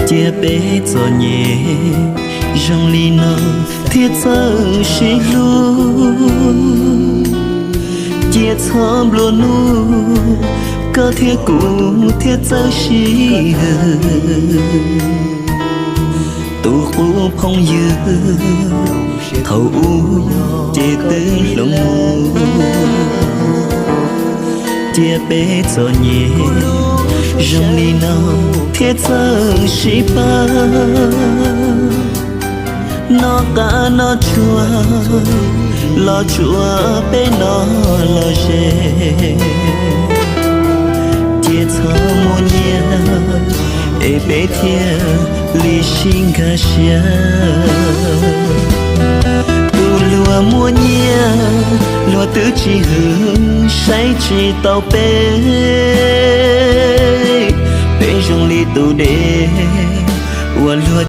Cia peb txom nyem zoo li no thiaj txawj sib hlub. Cia txhob nplua nuj, koj thiab kuv thiaj txawj sib hwm. Tus qub phooj ywg thaum ub ces twb hloov mus. Cia peb txom nyem zoo li no thiaj txawj sib pab. Noj qab noj tsuag los tsuas peb noj los ze. Cia txhob muaj nyiaj es peb thiaj li sib nkag siab. Tus luag muaj nyiaj, luag twb tsis hwm, saib tsis taus peb. Peb zoo li tus dev uas luag